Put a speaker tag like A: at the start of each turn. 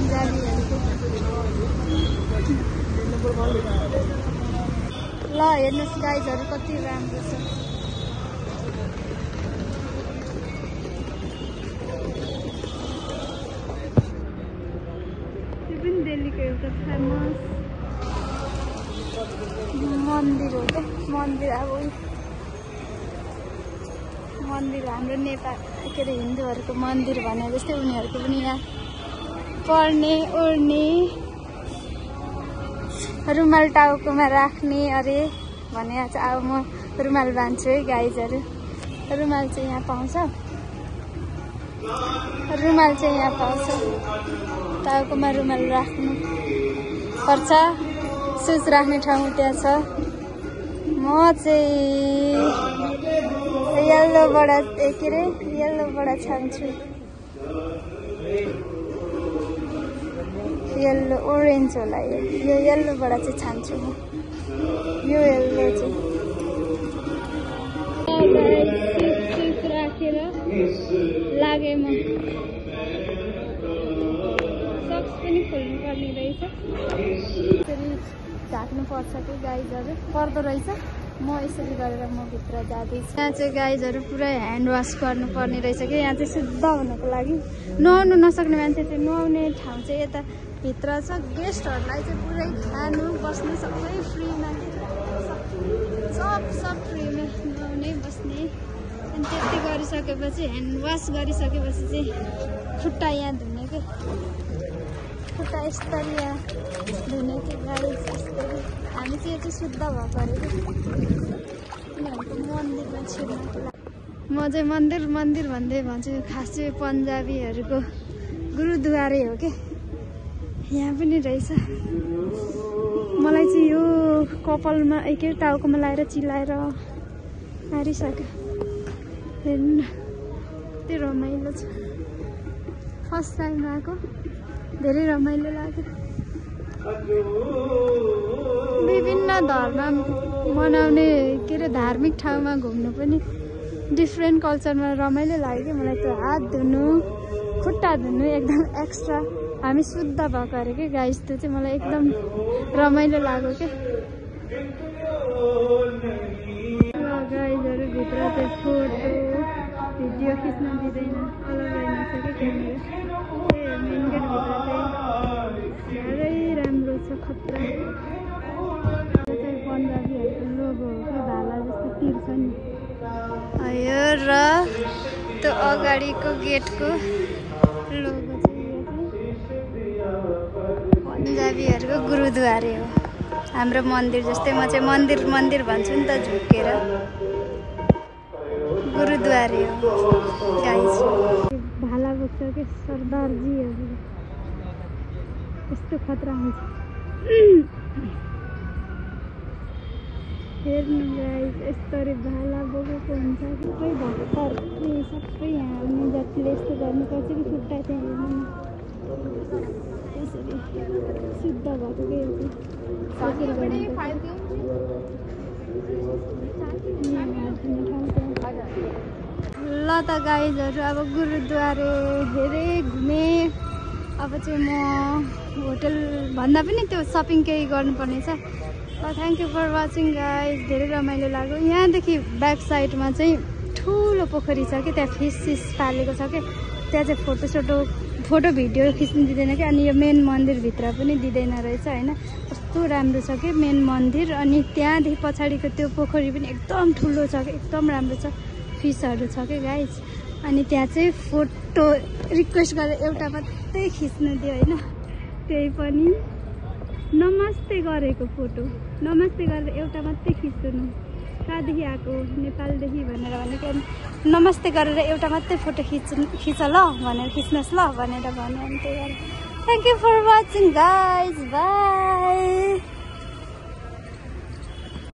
A: पन्जाबीहरुको ल हेर्नुस् गाइजहरु कति राम्रो छ। यो पनि दिल्लीको एउटा फेमस मन्दिर हो के मन्दिर। अब मन्दिर हाम्रो नेपाल के अरे हिन्दूहरुको मन्दिर भने जस्तै उनीहरुको पनि यहाँ पढ्ने ओर्ने रुमाल टाउकोमा राख्ने अरे भने चाहिँ अब म रुमाल बान्छु है गाइजहरु। रुमाल चाहिँ यहाँ पाउँछ, रुमाल चाहिँ यहाँ पाउँछ, टाउकोमा रुमाल राख्नु पर्छ। सुज राख्ने ठाउँ त्यहाँ छ। म चाहिँ येल्लोबाट के अरे येल्लोबाट छान्छु, येल्लो ओरेन्ज होला यो येल्लोबाट चाहिँ छान्छु म। यो येल्लो चाहिँ राखेर लागे म। सक्स पनि खोल्नु पर्ने रहेछ, झाक्नु पर्छ कि गाइजहरु पर्दो रहेछ। म यसरी गरेर म भित्र जाँदैछु। यहाँ चाहिँ गाइजहरु पुरै ह्यान्ड वास गर्नुपर्ने रहेछ कि यहाँ चाहिँ शुद्ध हुनको लागि। नुहाउनु नसक्ने मान्छे चाहिँ नुहाउने ठाउँ चाहिँ यता भित्र छ। गेस्टहरुलाई चाहिँ पुरै खानु बस्नु सबै फ्रीमा, सब फ्रीमा नुहाउने बस्ने। अनि त्यति गरिसकेपछि ह्यान्ड वास गरिसकेपछि चाहिँ खुट्टा यहाँ धुने के, खुट्टा यसरी यहाँ धुने कि गाइस यसरी। हामी चाहिँ यो चाहिँ शुद्ध भएको अरे कि उनीहरूको मन्दिरमा छिर्नको लागि। म चाहिँ मन्दिर मन्दिर भन्दै भन्छु, खास चाहिँ पन्जाबीहरूको गुरुद्वारे हो के यहाँ पनि रहेछ। मलाई चाहिँ यो कपालमा के टाउकोमा लगाएर चिलाएर हारिसक्यो। हेर्नु त्यो रमाइलो छ। फर्स्ट टाइम आएको, धेरै रमाइलो लाग्यो। विभिन्न धर्म मनाउने के अरे धार्मिक ठाउँमा घुम्नु पनि डिफ्रेन्ट कल्चरमा रमाइलो लाग्यो कि मलाई। त्यो हात धुनु खुट्टा धुनु एकदम एक्स्ट्रा हामी शुद्ध भएको अरे कि गाइस। त्यो चाहिँ मलाई एकदम रमाइलो लाग्यो क्या। गाइजहरु भित्र चाहिँ फोटो भिडियो खिच्न दिँदैन, अलग रहेछ कि क्यामेरा। मेन गेटभित्र चाहिँ धेरै राम्रो छ, खतरा। यो चाहिँ पन्जाबीहरूको लोगो हो कि भाला जस्तो तीर छ नि यो, र त्यो अगाडिको गेटको लोगो चाहिँ यो चाहिँ पन्जाबीहरूको गुरुद्वारे हो। हाम्रो मन्दिर जस्तै म चाहिँ मन्दिर मन्दिर भन्छु नि त झुकेर। गुरुद्वारे हो गाइस। भाला बोक्छ कि सरदारजीहरू, यस्तो खतरा हुन्छ। हेर्नु गाइस यस्तरी भाला बोकेको हुन्छ। सबै भक्तहरू सबै यहाँ आउने जतिले यस्तो गर्नुपर्छ कि खुट्टा त्यहाँ हेर्नु यसरी शुद्ध भएको के ल त गाइजहरु अब गुरुद्वारे धेरै घुमे। अब चाहिँ म होटल भन्दा पनि त्यो सपिङ केही गर्नुपर्ने छ। Thank you for watching guys. धेरै रमाइलो लाग्यो। यहाँदेखि ब्याक साइडमा चाहिँ ठुलो पोखरी छ कि त्यहाँ फिस पालेको छ कि त्यहाँ चाहिँ फोटो भिडियो खिच्नु दिँदैन कि। अनि यो मेन मन्दिरभित्र पनि दिँदैन रहेछ होइन। कस्तो राम्रो छ कि मेन मन्दिर। अनि त्यहाँदेखि पछाडिको त्यो पोखरी पनि एकदम ठुलो छ कि एकदम राम्रो छ। फिसहरू छ कि गाइज। अनि त्यहाँ चाहिँ फोटो रिक्वेस्ट गरेर एउटा मात्रै खिच्नु दियो होइन। त्यही पनि नमस्ते गरेको फोटो, नमस्ते गरेर एउटा मात्रै खिच्नु। कहाँदेखि आएको, नेपालदेखि भनेर भनेको। नमस्ते गरेर एउटा मात्रै फोटो खिच ल भनेर खिच्नुहोस् ल भनेर भन्यो। अनि त्यही भएर thank you for watching guys, by.